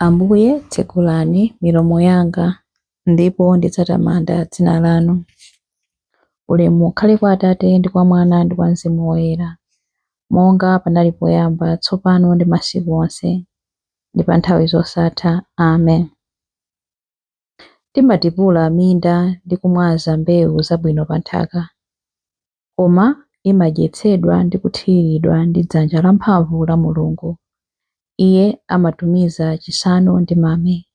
Ambuye, tsekulani milomo yanga, ndipo ndidzatamanda dzina lanu. Ulemu ukhale kwa Atate ndi kwa Mwana ndi kwa Mzimu Woyera, monga panali poyamba, tsopano ndi masiku onse, ndi pa nthawi zosatha. Amen. Timatipula minda ndi kumwaza mbewu zabwino pa nthaka, koma imadyetsedwa ndi kuthiriridwa ndi dzanja lamphamvu la Mulungu. Iye amatumiza chisanu ndi mame,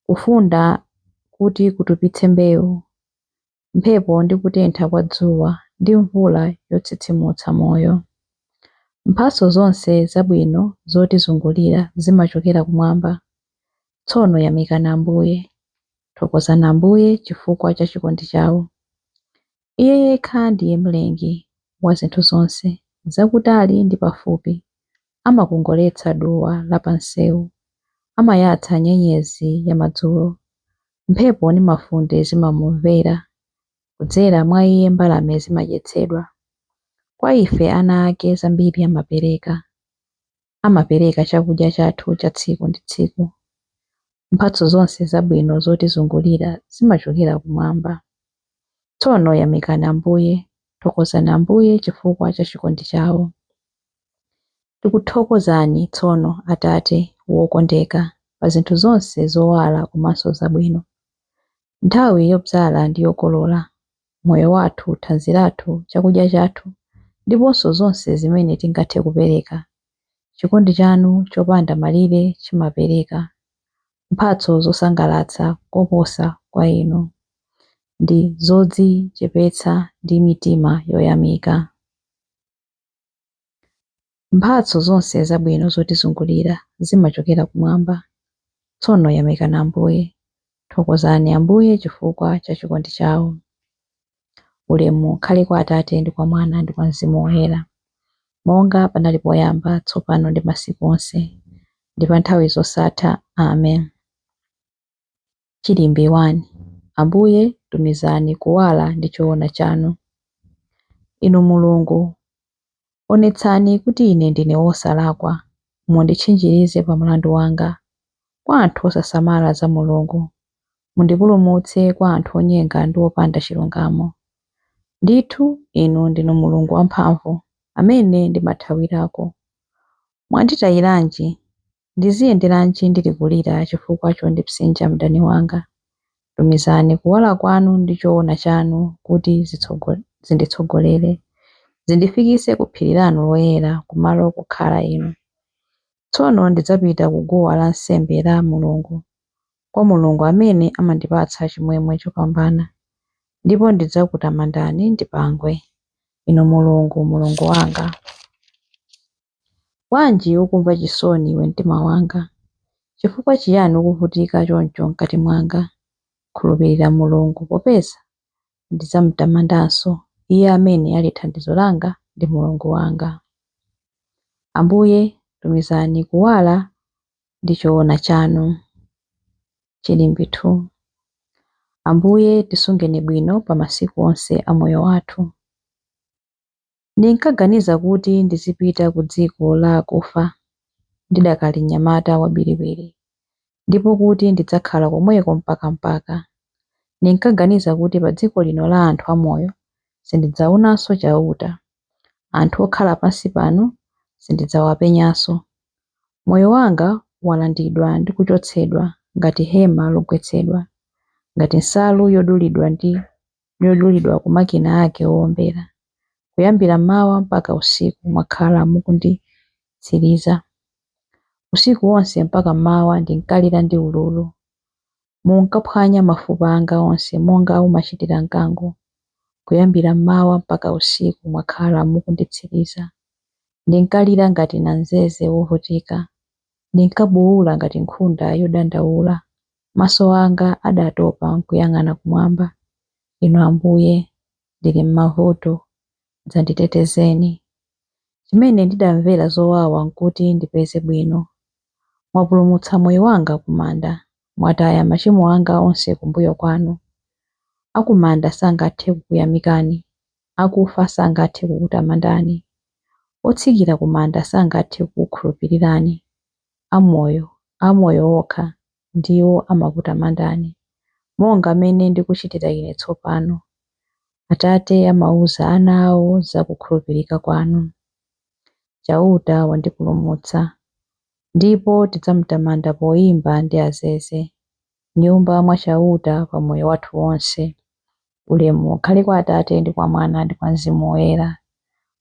kufunda kuti kutupitse mbewu, mphepo ndi kutentha kwa dzuwa ndi mvula yotsitsimutsa moyo. Mphatso zonse zabwino zotizungulira zimachokera kumwamba. Tsono yamikani Ambuye, thokozani Ambuye chifukwa cha chikondi chawo. Iye yekha ndiye Mlengi wa zinthu zonse, zakutali ndi pafupi. Amakongoletsa duwa la pansewu, amayatsa nyenyezi ya madzulo. Mphepo ndi mafunde zimamumvera, kudzera mwa iye mbalame zimadyetsedwa. Kwa ife ana ake zambiri amapereka, amapereka chakudya chathu cha tsiku ndi tsiku. Mphatso zonse zabwino zotizungulira zimachokera kumwamba. Tsono yamikani Ambuye, thokozani Ambuye chifukwa cha chikondi chawo. Tikuthokozani tsono, Atate wokondeka, pa zinthu zonse zowala komanso zabwino. Nthawi yobzala ndi yokolola, moyo wathu, thanzi lathu, chakudya chathu, ndiponso zonse zimene tingathe kupereka. Chikondi chanu chopanda malire chimapereka mphatso zosangalatsa koposa kwa inu, ndi zodzichepetsa ndi mitima yoyamika. Mphatso zonse zabwino zotizungulira zimachokera kumwamba. Tsono yamikani Ambuye, thokozani Ambuye chifukwa cha chikondi chawo. Ulemu ukhale kwa Atate ndi kwa Mwana ndi kwa Mzimu Woyera, monga panali poyamba, tsopano ndi masiku onse, ndi pa nthawi zosatha. Amen. Chilimbi 1. Ambuye, tumizani kuwala ndi choona chanu. Inu Mulungu, onetsani kuti ine ndine wosalakwa, munditchinjirize pa mlandu wanga kwa anthu osasamala za Mulungu, mundipulumutse kwa anthu onyenga ndi opanda chilungamo. Ndithu inu ndinu Mulungu wamphamvu, amene ndimathawirako. Mwanditayiranji? Ndiziyenderanji ndili kulira chifukwa chondipsinja mdani wanga? Tumizani kuwala kwanu ndi choona chanu kuti zinditsogolere, zindifikitse ku phiri lanu loyera, kumalo kokhala Inu. Tsono ndidzapita ku guwa lansembe la Mulungu, kwa Mulungu amene amandipatsa chimwemwe chopambana, ndipo ndidzakutamandani ndi pangwe, Inu Mulungu, Mulungu wanga. Bwanji ukumva chisoni iwe mtima wanga? Chifukwa chiyani ukuvutika choncho m'kati mwanga? Khulupirira Mulungu, popeza ndidzamutamandanso, Iye amene ali thandizo langa ndi Mulungu wanga. Ambuye, tumizani kuwala ndi choona chanu. Chilimbi 2. Ambuye, tisungeni bwino pa masiku onse a moyo wathu. Ndinkaganiza kuti ndizipita ku dziko la akufa ndidakali mnyamata wabiriwiri, ndipo kuti ndidzakhala komweko mpakampaka. Ndinkaganiza kuti pa dziko lino la anthu amoyo sindidzaonanso Chauta. Anthu okhala pansi pano sindidzawapenyanso. Moyo wanga walandidwa ndi kuchotsedwa ngati hema logwetsedwa, ngati nsalu yodulidwa ku makina ake owombera. Kuyambira mmawa mpaka usiku mwakhala mukunditsiriza. Usiku wonse mpaka mmawa ndinkalira ndi ululu. Munkaphwanya mafupa anga onse monga umachitira mkango. Kuyambira mmawa mpaka usiku mwakhala mukunditsiriza. Ndinkalira ngati namzeze wovutika. Ndinkabuwula ngati nkhunda yodandaula. Maso anga adatopa n'kuyang'ana kumwamba. Inu Ambuye, ndili m'mavuto, dzanditetezeni. Chimene ndidamvera zowawa n'kuti ndipeze bwino. Mwapulumutsa moyo wanga ku manda, mwataya machimo anga onse kumbuyo kwanu. Akumanda sangathe kukuyamikani, akufa sangathe kukutamandani. Otsikira ku manda sangathe kukukhulupirirani, amoyo Amoyo okha ndiwo amakutamandani, monga mmene ndikuchitira ine tsopano. Atate amauza ana awo za kukhulupirika kwanu. Chauta wandipulumutsa, ndipo tidzamutamanda poyimba ndi azeze, m'nyumba mwa Chauta pa moyo wathu wonse. Ulemu ukhale kwa Atate ndi kwa Mwana ndi kwa Mzimu Woyera,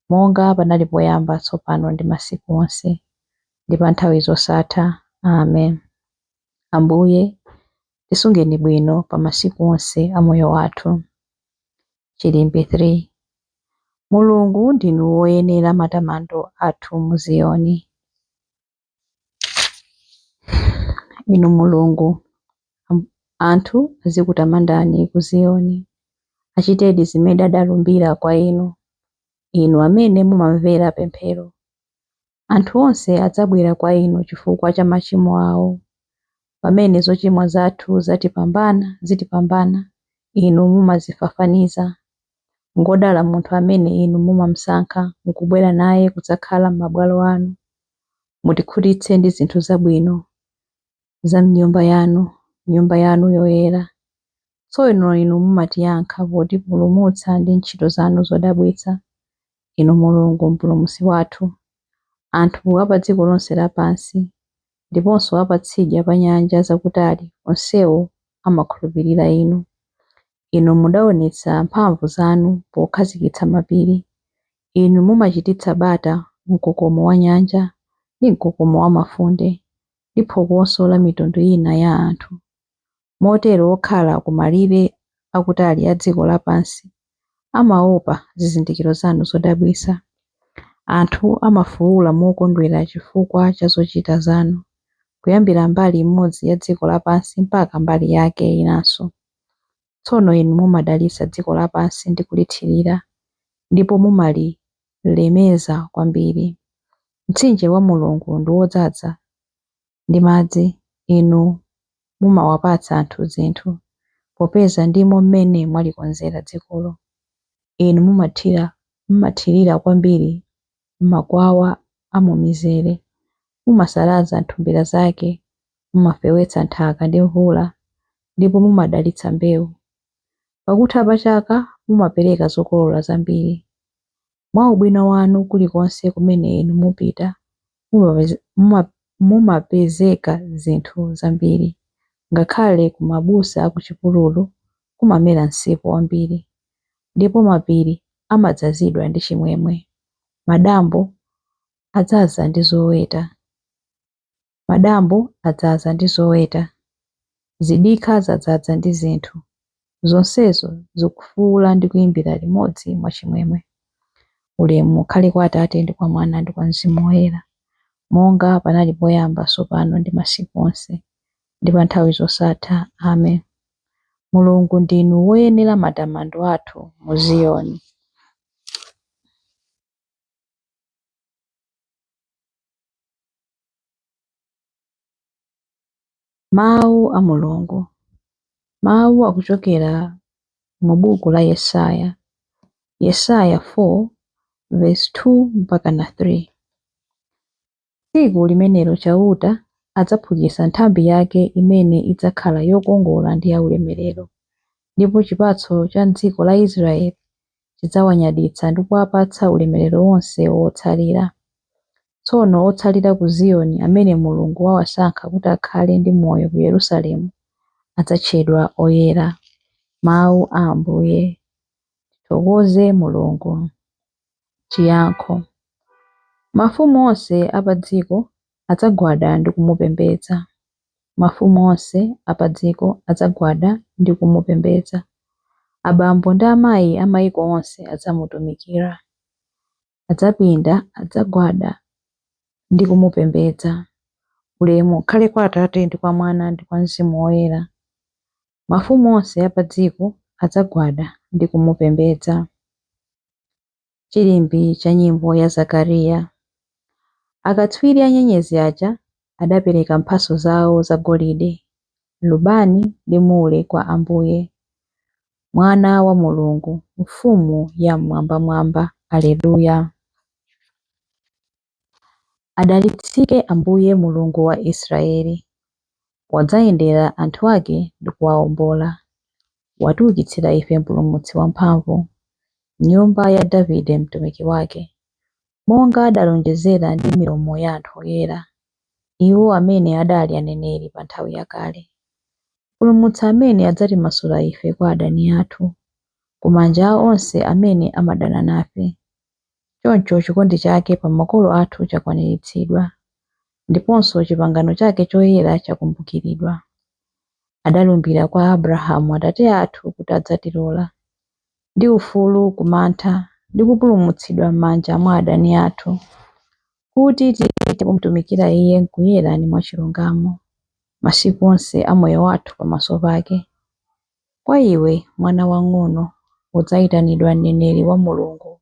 monga panali poyamba, tsopano ndi masiku onse, ndi pa nthawi zosatha. Amen. Ambuye, tisungeni bwino pa masiku onse a moyo wathu. Chilimbi 3. Mulungu ndinu woyenera matamando athu mu Ziyoni. Inu Mulungu, anthu azikutamandani ku Ziyoni, achitedi zimene adalumbira kwa inu, inu amene mumamvera pemphero. Anthu onse adzabwera kwa inu chifukwa cha machimo awo. Pamene zochimwa zathu zitipambana, inu mumazifafaniza. Ngodala munthu amene inu mumamusankha n'kubwera naye kudzakhala m'mabwalo anu. Mutikhutitse ndi zinthu zabwino za m'nyumba yanu, nyumba yanu yoyera. Tsono inu mumatiyankha potipulumutsa ndi ntchito zanu zodabwitsa, Inu Mulungu Mpulumutsi wathu. Anthu a pa dziko lonse lapansi, ndiponso a patsidya pa nyanja zakutali, onsewo amakhulupirira Inu. Inu mudaonetsa mphamvu zanu pokhazikitsa mapiri. Inu mumachititsa bata mkokomo wa nyanja, ndi mkokomo wa mafunde, ndi phokoso la mitundu ina ya anthu. Motero okhala ku malire akutali a dziko lapansi amaopa zizindikiro zanu zodabwitsa. Anthu amafuwula mokondwera chifukwa cha zochita zanu, kuyambira mbali imodzi ya dziko lapansi mpaka mbali yake inanso. Tsono inu mumadalitsa dziko lapansi ndi kulithirira, ndipo mumalilemeza kwambiri. Mtsinje wa Mulungu ndi wodzaza ndi madzi, inu mumawapatsa anthu zinthu, popeza ndimo mmene mwalikonzera dzikolo. Inu mumathirira kwambiri m'makwawa a mu mizere, mumasalaza nthumbira zake, mumafewetsa nthaka ndi mvula, ndipo mumadalitsa mbewu. Pakutha pa chaka mumapereka zokolola zambiri. Mwa ubwino wanu kulikonse kumene inu mupita mumapezeka zinthu zambiri. Ngakhale ku mabusa a ku chipululu kumamera msipu wambiri, ndipo mapiri amadzazidwa ndi chimwemwe. Madambo adzaza ndi zoweta. Madambo adzaza ndi zoweta. Zidikha zadzaza ndi zinthu. Zonsezo zikufuwula ndi kuyimbira limodzi mwachimwemwe. Ulemu ukhale kwa Atate ndi kwa Mwana ndi kwa Mzimu Woyera, monga panali poyamba, tsopano ndi masiku onse, ndi pa nthawi zosatha. Amen. Mulungu ndinu woyenera matamando athu mu Ziyoni. Mawu a Mulungu. Mawu akuchokera mu buku la Yesaya. Yesaya 4 verse 2 mpaka na 3. Tsiku limenelo Chauta adzaphukitsa nthambi yake imene idzakhala yokongola ndi yaulemerero, ndipo chipatso cha m'dziko la Israele chidzawanyaditsa ndi kuwapatsa ulemerero onse otsalira. Tsono otsalira ku Ziyoni amene Mulungu wawasankha kuti akhale ndi moyo ku Yerusalemu adzatchedwa oyera. Mawu a Ambuye. Tithokoze Mulungu. Chiyankho. Mafumu onse a pa dziko adzagwada ndi kumupembedza. Mafumu onse a pa dziko adzagwada ndi kumupembedza. Abambo ndi amayi a mayiko onse adzamutumikira. Adzapinda, adzagwada ndi kumupembedza. Ulemu ukhale kwa Atate ndi kwa Mwana ndi kwa Mzimu Woyera. Mafumu onse a pa dziko adzagwada ndi kumupembedza. Chilimbi cha nyimbo ya Zakariya. Akatswiri a nyenyezi aja adapereka mphatso zawo za golide, lubani ndi mure kwa Ambuye, Mwana wa Mulungu, Mfumu ya mmwambamwamba. Alleluya. Adalitsike Ambuye Mulungu wa Israeli. Wadzayendera anthu ake ndi kuwawombola. Watiukitsira ife Mpulumutsi wamphamvu, m'nyumba ya Davide mtumiki wake, monga adalonjezera ndi milomo ya anthu oyera, iwo amene adali aneneri pa nthawi yakale. Mpulumutsi amene adzatimasula ife kwa adani athu, ku manja a onse amene amadana nafe. Choncho chikondi chake pa makolo athu chakwaniritsidwa, ndiponso chipangano chake choyera chakumbukiridwa. Adalumbira kwa Abrahamu atate athu kuti adzatilola ndi ufulu ku mantha ndi kupulumutsidwa m'manja mwa adani athu, kuti tithe kumutumikira Iye m'kuyera ndi mwachilungamo, masiku onse a moyo wathu pamaso pake. Kwa iwe, mwana wang'ono, udzayitanidwa mneneri wa Mulungu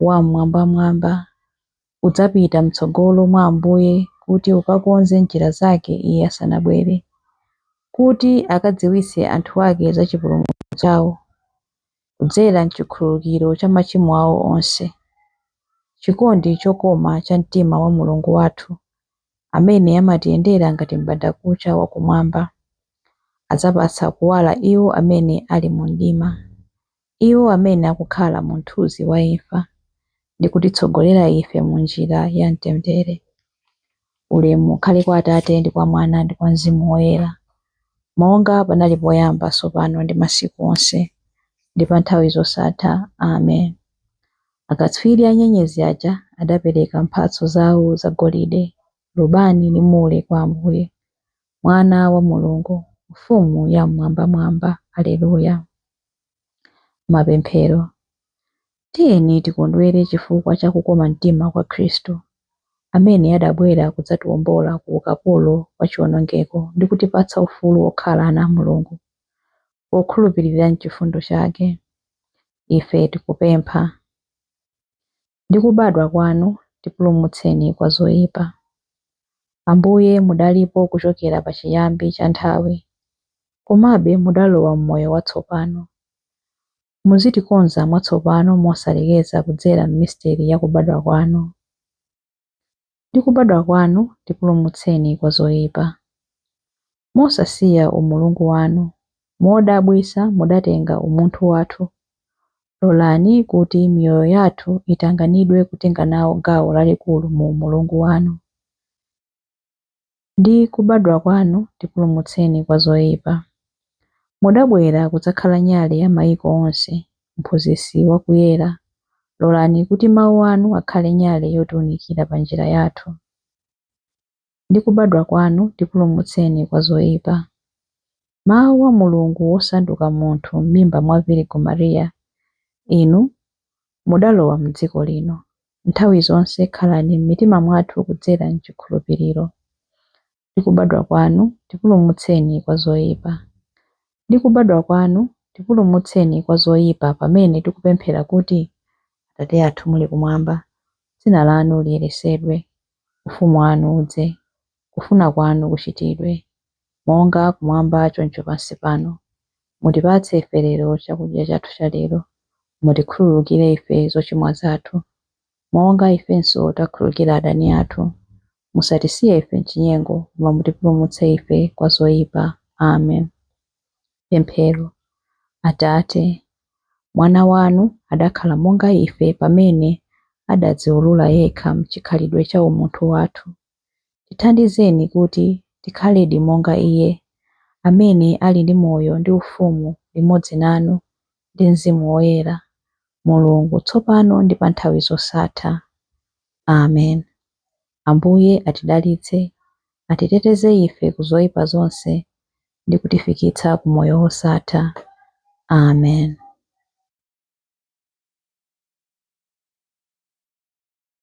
Wam'mwambamwamba. Udzapita m'tsogolo mwa Ambuye kuti ukakonze njira zake Iye asanabwere, kuti akadziwitse anthu ake za chipulumutso chawo, kudzera m'chikhululukiro cha machimo awo onse. Chikondi chokoma cha mtima wa Mulungu wathu, amene amatiyendera ngati m'bandakucha wakumwamba, adzapatsa kuwala iwo amene ali mu mdima, iwo amene akukhala mu mthunzi wa imfa, ndi kutitsogolera ife mu njira ya mtendere. Ulemu ukhale kwa Atate ndi kwa Mwana ndi kwa Mzimu Woyera, monga panali poyamba, tsopano ndi masiku onse, ndi pa nthawi zosatha. Amen. Akatswiri a nyenyezi aja adapereka mphatso zawo za golide, lubani ndi mure kwa Ambuye, Mwana wa Mulungu, Mfumu ya mmwambamwamba. Aleluya. Mapemphero. Tiyeni tikondwere chifukwa cha kukoma mtima kwa Khristu, amene adabwera kudzatiwombola ku ukapolo wa chiwonongeko ndi kutipatsa ufulu wokhala ana a Mulungu, pokhulupirira m'chifundo chake. Ife tikupempha. Ndi kubadwa kwanu, tipulumutseni kwa zoyipa. Ambuye, mudalipo kuchokera pachiyambi cha nthawi, komabe mudalowa m'moyo watsopano. Muzitikonza mwatsopano mosalekeza kudzera m'misteri ya kubadwa kwanu. Ndi kubadwa kwanu, tipulumutseni kwa zoyipa. Mosasiya umulungu wanu, modabwitsa mudatenga umunthu wathu. Lolani kuti miyoyo yathu itanganidwe kutenga nawo gawo lalikulu mu umulungu wanu. Ndi kubadwa kwanu, tipulumutseni kwa zoyipa. Mudabwera kudzakhala nyale ya mayiko onse, mphunzitsi wakuyera. Lolani kuti mawu anu akhale nyale yotiwunikira pa njira yathu. Ndi kubadwa kwanu, tipulumutseni kwa zoyipa. Mawu a Mulungu wosanduka munthu m'mimba mwa Virigo Mariya, inu mudalowa m'dziko lino. Nthawi zonse khalani m'mitima mwathu kudzera m'chikhulupiriro. Ndi kubadwa kwanu, tipulumutseni kwa zoyipa. Ndi kubadwa kwanu, tipulumutseni kwa zoyipa pamene tikupemphera kuti, Atate athu muli kumwamba, dzina lanu liyeretsedwe, ufumu wanu udze, kufuna kwanu kuchitidwe, monga kumwamba choncho pansi pano. Mutipatse ife lero chakudya chathu cha lero. Mutikhululukire ife zochimwa zathu, monga ifenso takhululukira adani athu. Musatisiye ife m'chinyengo, koma mutipulumutse ife kwa zoyipa. Amen. Pemphero. Atate, Mwana wanu adakhala monga ife pamene adadziwulula yekha m'chikhalidwe cha umunthu wathu. Tithandizeni kuti tikhaledi monga Iye, amene ali ndi moyo ndi ufumu limodzi nanu ndi Mzimu Woyera, Mulungu, tsopano ndi pa nthawi zosatha. Amen. Ambuye atidalitse, atiteteze ife ku zoyipa zonse ndi kutifikitsa ku moyo wosatha. Amen.